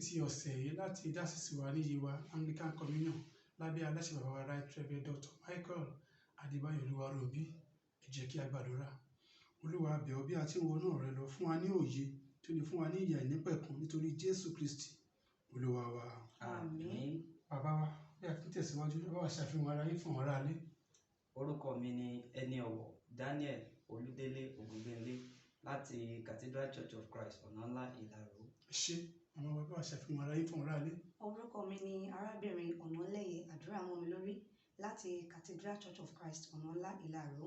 ti ọ̀sẹ̀ yìí láti dásìsì wa ní Yewa Anglican Communion lábẹ́ aláṣẹ bàbá wa Right Reverend Dr. Michael Adébáyọ̀ Olúwarónbí. Ẹ jẹ́ kí a gbàdúrà. Olúwa, a bẹ̀ ọ́, bí a ti ń wọnú ọ̀rọ̀ rẹ lọ, fún wa ní òye tí ó lè fún wa ní ìyè àìnípẹ̀kun, nítorí Jésù Kristi Olúwa wa. Àmín. Bàbá wa, bí a ti ń tẹ̀síwájú, ẹ bá wa ṣàfihàn ara yín fún àwọn aráalé. Orúkọ mi ni ẹni ọ̀wọ̀ Daniel Olúdélé Ògúngbẹ̀nlé láti Cathedral Church of Christ, Ọ̀nàńlá, Ìlàró. Ẹ ṣé. Màmá wa, bá wa ṣàfihàn ara yín fún àwọn aráalé. Orúkọ mi ni arábìnrin Ọ̀nàlẹ́yẹ Àdúràmọ́milórí láti Cathedral Church of Christ, Ọ̀nàńlá, Ìlàró.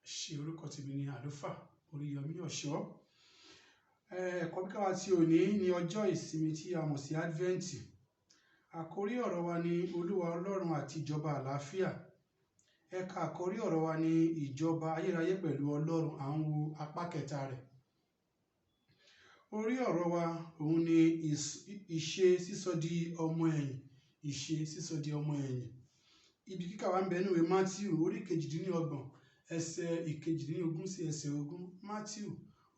Ẹ ṣé. Orúkọ tèmi ni Àlùfáà Oríyọmí Ọ̀ṣọ́. Ẹ̀kọ́ kíkà wa ti òní ní ọjọ́ ìsinmi tí a mọ̀ sí Advent. Àkórí ọ̀rọ̀ wa ni Olúwa Ọlọ́run àti ìjọba àlàáfíà. Ẹ̀ka àkórí ọ̀rọ̀ wa ni ìjọba ayérayé pẹ̀lú Ọlọ́run. À ń wo apá kẹta rẹ̀. Orí ọ̀rọ̀ wa òun ni ìṣe sísọ di ọmọ ẹ̀yìn, ìṣe sísọ di ọmọ ẹ̀yìn. Ibi kíkà wa ń bẹ nínú ìwé Matthew orí 28, ẹsẹ̀ 18 sí ẹsẹ̀ 20. Matthew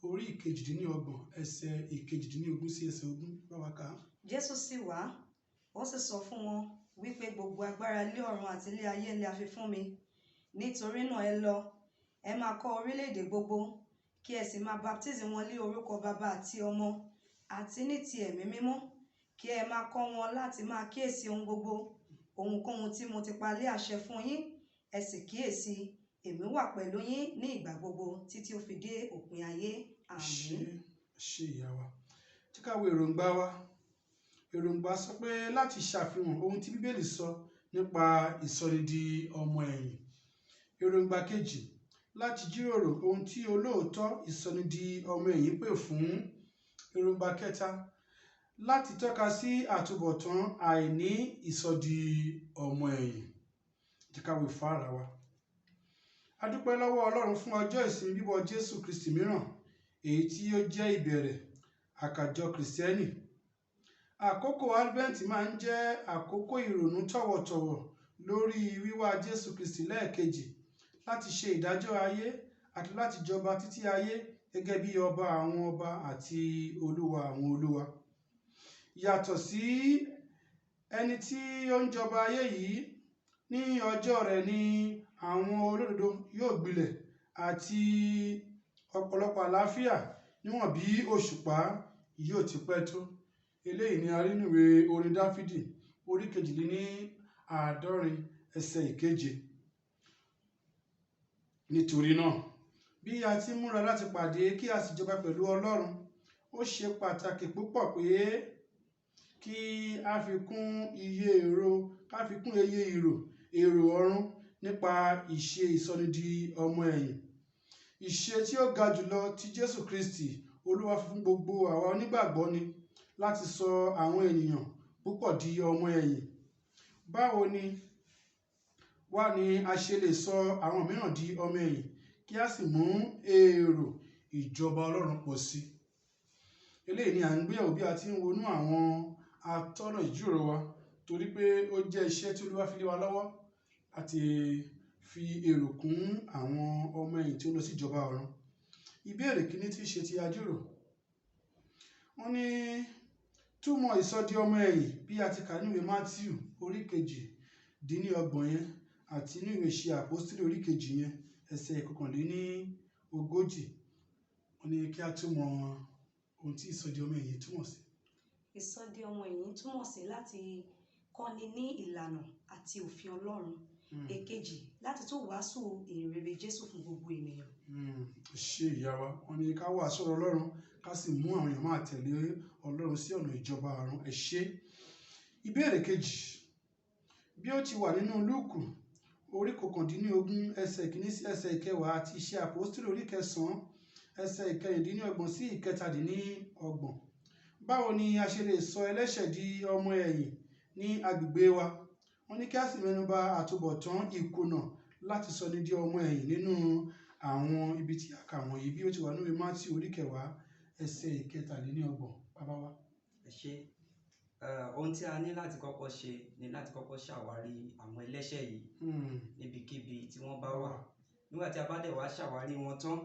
orí 28, ẹsẹ̀ 18 sí ẹsẹ̀ 20. Bá wa kà á. Jésù sì wá, ó sì sọ fún wọn wípé, "Gbogbo agbára lé ọ̀run àti ilé ayé ni a fi fún mi. Nítorí náà, ẹ lọ, ẹ máa kọ́ orílẹ̀-èdè gbogbo, kí ẹ sì máa baptize wọn lé orúkọ Baba àti Ọmọ àti ní ti Ẹ̀mí Mímọ́, kí ẹ máa kọ́ wọn láti máa kíyèsí ohun gbogbo, ohunkóhun tí mo ti pa lé àṣẹ fún yín. Ẹ sì kíyèsí, èmi wà pẹ̀lú yín ní ìgbà gbogbo títí ó fi dé òpin ayé." Ṣé. Àmín. Ṣé, ìyá wa. Tí ká wo èròǹgbà wa. Èròǹgbà sọ pé láti ṣàfihàn ohun tí Bíbélì sọ nípa ìsọni ọmọ ẹ̀yìn. Èròǹgbà kejì, láti jíròrò ohun tí olóòótọ́ ìsọni di ọmọ ẹ̀yìn pè fún. Èròǹgbà kẹta, láti tọ́ka sí àtúbọ̀tán àìní ìsọdi ọmọ ẹ̀yìn. Jẹ́ ká wo ìfáàrà wa. A dúpẹ́ lọ́wọ́ Ọlọ́run fún ọjọ́ ìsinmi bíbọ̀ Jésù Kristi mìíràn, èyí tí ó jẹ́ ìbẹ̀rẹ̀ àkàjọ Kìrìsìtẹ́nì. Àkókò Advent máa ń jẹ́ àkókò ìrònú tọ̀wọ̀tọ̀wọ̀ lórí wíwá Jésù Kristi lẹ́ẹ̀kejì láti ṣe ìdájọ́ ayé àti láti jọba títí ayé gẹ́gẹ́ bí ọba àwọn ọba àti Olúwa àwọn olúwa. Yàtọ̀ sí ẹni tí ó ń jọba ayé yìí, ní ọjọ́ rẹ̀ ni àwọn olódodo yóò gbilẹ̀ àti ọ̀pọ̀lọpọ̀ àlàáfíà níwọ̀n bí òṣùpá yóò ti pẹ́ tó. Eléyìí ni a rí nínú ìwé orin Dáfídì orí 72, ẹsẹ̀ 7. Nítorí náà, bí a ti ń múra láti pàdé kí a sì jọba pẹ̀lú Ọlọ́run, ó ṣe pàtàkì púpọ̀ pé kí a fi kún iye èrò, ká fi kún iye èrò ọ̀run nípa ìṣe ìsọnidi ọmọ ẹ̀yìn. Ìṣe tí ó ga jùlọ tí Jésù Kristi Olúwa fún gbogbo àwa onígbàgbọ́ ni láti sọ àwọn ènìyàn púpọ̀ di ọmọ ẹ̀yìn. Báwo ni wá ni a ṣe lè sọ àwọn mìíràn di ọmọ ẹ̀yìn kí a sì mú èrò ìjọba Ọlọ́run pọ̀ sí? Eléyìí ni à ń gbéyẹ̀wò bí a ti ń wọnú àwọn atọ́nà ìjíròrò wa, torí pé ó jẹ́ iṣẹ́ tí Olúwa fi lé wa lọ́wọ́ láti fi èrò kún àwọn ọmọ ẹ̀yìn tí ó lọ sí ìjọba ọ̀run. Ìbéèrè kìíní tí í ṣe ti ajírò. Wọ́n ní túmọ̀ ìsọdi ọmọ ẹ̀yìn bí a ti kà nínú ìwé Matthew orí 28 yẹn àti nínú ìwé Ìṣe Àpọ́stélì orí 2 yẹn, ẹsẹ̀ 41. Wọ́n ní kí a túmọ̀ ohun tí ìsọdi ọmọ ẹ̀yìn túmọ̀ sí. Ìsọdi ọmọ ẹ̀yìn túmọ̀ sí láti kọ́ni ní ìlànà àti òfin Ọlọ́run. Èkejì, láti tún wàásù ìhìnrere Jésù fún gbogbo ènìyàn. Ṣé, ìyá wa. Wọ́n ní ká wàásù ọ̀rọ̀ Ọlọ́run, ká sì mú àwọn èèyàn máa tẹ̀lé Ọlọ́run sí ọ̀nà ìjọba ọ̀run. Ẹ ṣé. Ìbéèrè kejì, bí ó ti wà nínú Lúùkù orí 19, ẹsẹ̀ 1 sí ẹsẹ̀ 10, àti Iṣẹ́ Àpọ́stélì orí 9, ẹsẹ̀ 26 sí 37. Báwo ni a ṣe lè sọ ẹlẹ́ṣẹ̀ di ọmọ ẹ̀yìn ní agbègbè wa? Wọ́n ní kí a sì mẹ́nuba àtúbọ̀tán ìkùnà láti sọ ní di ọmọ ẹ̀yìn nínú àwọn ibi tí a kà wọ̀nyí bí ó ti wà nínú ìwé Mátíù orí 10, ẹsẹ̀ 33. Bàbá wa. Ẹ ṣé. Ohun tí a ní láti kọ́kọ́ ṣe ni láti kọ́kọ́ ṣàwárí àwọn ẹlẹ́ṣẹ̀ yìí níbikíbi tí wọ́n bá wà. Nígbà tí a bá dẹ̀ wá ṣàwárí wọn tán,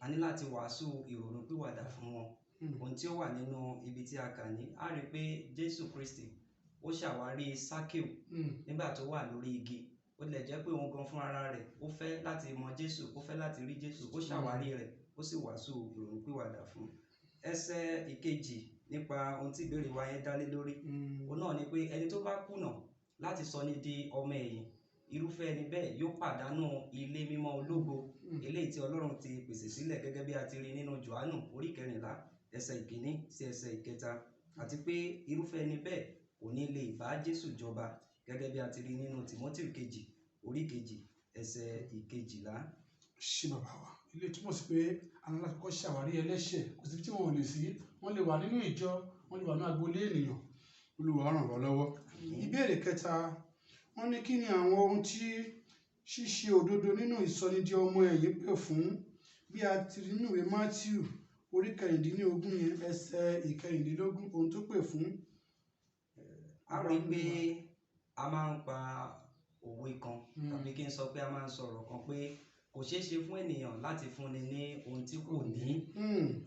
a ní láti wàásù ìrònúpìwàdà fún wọn. Ohun tí ó wà nínú ibi tí a kà ní, a rí i pé Jésù Kristi ó ṣàwárí Sákíù nígbà tó wà lórí igi. Ó tilẹ̀ jẹ́ pé òun gan fún ara rẹ̀ ó fẹ́ láti mọ Jésù, ó fẹ́ láti rí Jésù, ó ṣàwárí rẹ̀, ó sì wàásù ìrònúpìwàdà fún un. Ẹsẹ̀ ìkejì nípa ohun tí ìbéèrè wa yẹn dá lé lórí, òun náà ni pé ẹni tó bá kùnà láti sọ ní di ọmọ ẹ̀yìn, irúfẹ́ ẹni bẹ́ẹ̀ yóò pàdánù ilé mímọ́ ológo eléyìí tí Ọlọ́run ti pèsè sílẹ̀ gẹ́gẹ́ bí a ti rí nínú Jòhánù orí kẹrìnlá ẹsẹ̀ ìkíní sí ẹsẹ̀ ìkẹta, àti pé irúfẹ́ ẹni bẹ́ẹ̀ kò ní lè bá Jésù jọba gẹ́gẹ́ bí a ti rí nínú Tímótì kejì orí kejì ẹsẹ̀ ìkejìlá. Ṣé bàbá wa, ilé túmọ̀ sí pé àwọn láti kọ́kọ́ ṣàwárí ẹlẹ́ṣẹ̀, kò síbi tí wọn ò lè sí, wọ́n lè wà nínú ìjọ, wọ́n lè wà ní agboolé ènìyàn. Olúwa ràn wá lọ́wọ́. Ìbéèrè kẹta, wọ́n ní kí ni àwọn ohun tí ṣíṣe òdodo nínú ìsọnídi ọmọ ẹ̀yìn pè fún, bí a ti rí nínú ìwé Mátíù orí 16 yẹn ẹsẹ̀ 16, ohun tó pè fún. A rí i pé a máa ń pa òwe kan tàbí kí n sọ pé a máa ń sọ̀rọ̀ kan pé kò ṣeé ṣe fún ènìyàn láti fúnni ní ohun tí kò ní.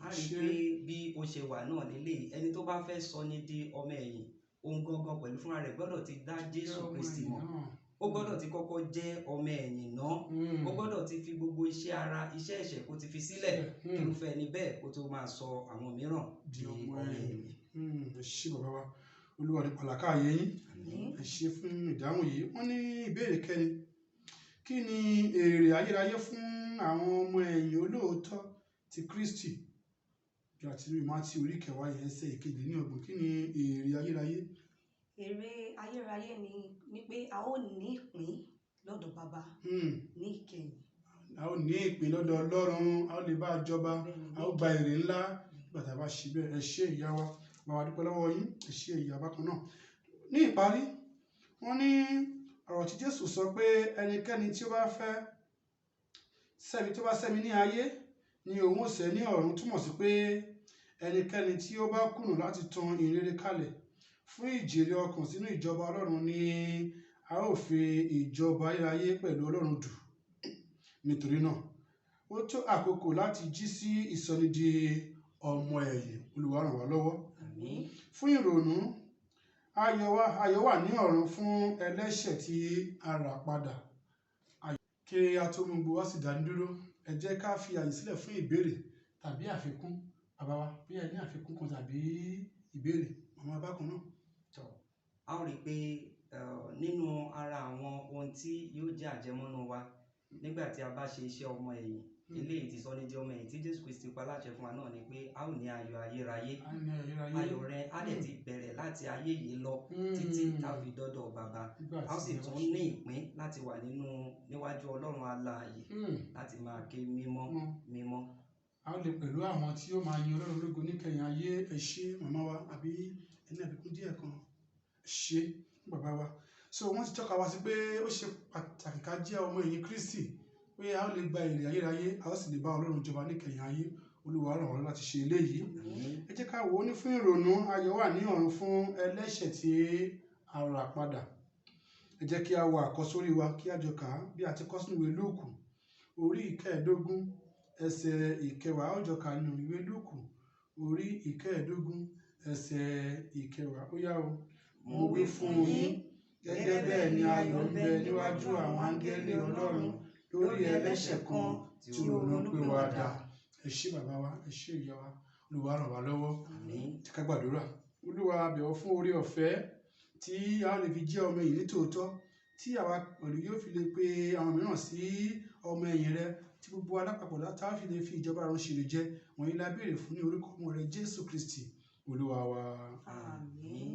A rí i pé bí ó ṣe wà náà nílé, ẹni tó bá fẹ́ sọ ní di ọmọ ẹ̀yìn, ohun gangan pẹ̀lú fúnra rẹ̀ gbọ́dọ̀ ti dá Jésù Kristi mọ̀. Ó gbọ́dọ̀ ti kọ́kọ́ jẹ́ ọmọ ẹ̀yìn náà. Ó gbọ́dọ̀ ti fi gbogbo iṣẹ́ ara, iṣẹ́ ẹ̀ṣẹ̀ kó ti fi sílẹ̀. Irúfẹ́ ẹni bẹ́ẹ̀ kó tó máa sọ àwọn mìíràn di ọmọ ẹ̀yìn. Ẹ ṣé bàbá wa, Olúwa ní pàlàkà ayé yín. Ẹ ṣé fún ìdáhùn yìí. Wọ́n ní ìbéèrè kẹrin, kí ni èrè ayérayé fún àwọn ọmọ ẹ̀yìn olóòótọ́ ti Kristi? Bí a ti rí Mátíù orí 10 yẹn ẹsẹ̀ 32, kí ni èrè ayérayé? Èrè ayérayé ni pé a ó ní ìpín lọ́dọ̀ Baba ní ìkẹyìn. A ó ní ìpín lọ́dọ̀ Ọlọ́run, a ó lè bá a jọba, a ó gba èrè ńlá nígbà tá a bá ṣe bẹ́ẹ̀. Ẹ ṣé ìyá wa, bàbá dúpẹ́ lọ́wọ́ yín, ẹ ṣé ìyá bákan náà. Ní ìparí, wọ́n ní ọ̀rọ̀ tí Jésù sọ pé ẹnikẹ́ni tí ó bá fẹ́ sẹ́mi, tó bá sẹ́mi ní ayé ni òun ó sẹ́ ní ọ̀run, túmọ̀ sí pé ẹnikẹ́ni tí ó bá kùnà láti tan ìhìnrere kalẹ̀ fún ìjèrè ọkàn sínú ìjọba Ọlọ́run ni a ó fi ìjọba ayérayé pẹ̀lú Ọlọ́run dù. Nítorí náà, ó tó àkókò láti jí sí ìsọnídi ọmọ ẹ̀yìn. Olúwa ràn wá lọ́wọ́. Fún ìrònú, ayọ̀ wà ní ọ̀run fún ẹlẹ́ṣẹ̀ tí a rà padà. Kí a tó mú gbogbo wá sì dánidúró, ẹ jẹ́ ká fi àyè sílẹ̀ fún ìbéèrè tàbí àfikún. Bàbá wa, bí ẹ ní àfikún kan tàbí ìbéèrè, màmá bákan náà. Tọ́, a ó rí i pé nínú ara àwọn ohun tí yóò jẹ́ àjẹmọ́nú wa nígbà tí a bá ṣe iṣẹ́ ọmọ ẹ̀yìn, eléyìí ti sọ ní di ọmọ ẹ̀yìn tí Jésù Kristi pa láṣẹ fún wa náà ni pé a ó ní ayọ̀ ayérayé. Ayọ̀ rẹ̀ á dẹ̀ ti bẹ̀rẹ̀ láti ayé yìí lọ títí tá a fi dọ́dọ̀ Bàbá. A ó sì tún ní ìpín láti wà nínú níwájú Ọlọ́run alààyè láti máa ké mímọ́ mímọ́. A ó lè pẹ̀lú àwọn tí ó máa yin Ọlọ́run lógo níkẹyìn ayé. Ẹ ṣé màmá wa, àbí ẹni àfikún díẹ̀ kan. Ẹ ṣé bàbá wa. So wọ́n ti tọ́ka wa sí pé ó ṣe pàtàkì ká jẹ́ ọmọ ẹ̀yìn Kristi, pé a ó lè gba èrè ayérayé, a ó sì lè bá Ọlọ́run jọba níkẹyìn ayé. Olúwa ràn wá láti ṣe eléyìí. Ẹ jẹ́ ká wò ó ní fún ìrònú, ayọ̀ wà ní ọ̀run fún ẹlẹ́ṣẹ̀ tí a rà padà. Ẹ jẹ́ kí a wo àkọ́sórí wa kí a jọ kà á bí a ti kọ sínú ìwé Lúùkù orí 15 ẹsẹ̀ 10. A ó jọ kà nínú ìwé Lúùkù orí 15 ẹsẹ̀ 10. Ó yá o. Mo wí fún yín, gẹ́gẹ́ bẹ́ẹ̀ ni ayọ̀ ń bẹ níwájú àwọn áńgẹ́lì Ọlọ́run lórí ẹlẹ́ṣẹ̀ kan tí ó ronúpìwàdà. Ẹ ṣé bàbá wa, ẹ ṣé ìyá wa, Olúwa ràn wá lọ́wọ́. Tí ká gbàdúrà. Olúwa, bẹ̀ ọ́ fún oore ọ̀fẹ́ tí a lè fi jẹ́ ọmọ ẹ̀yìn nítòótọ́, tí àwa pẹ̀lú yóò fi lè pe àwọn mìíràn sí ọmọ ẹ̀yìn rẹ, tí gbogbo alápapọ̀ tá a fi lè fi ìjọba ọ̀run ṣèrè jẹ. Wọ̀nyí la béèrè fún ní orúkọ ọmọ rẹ Jésù Kristi, Olúwa wa. Àmín.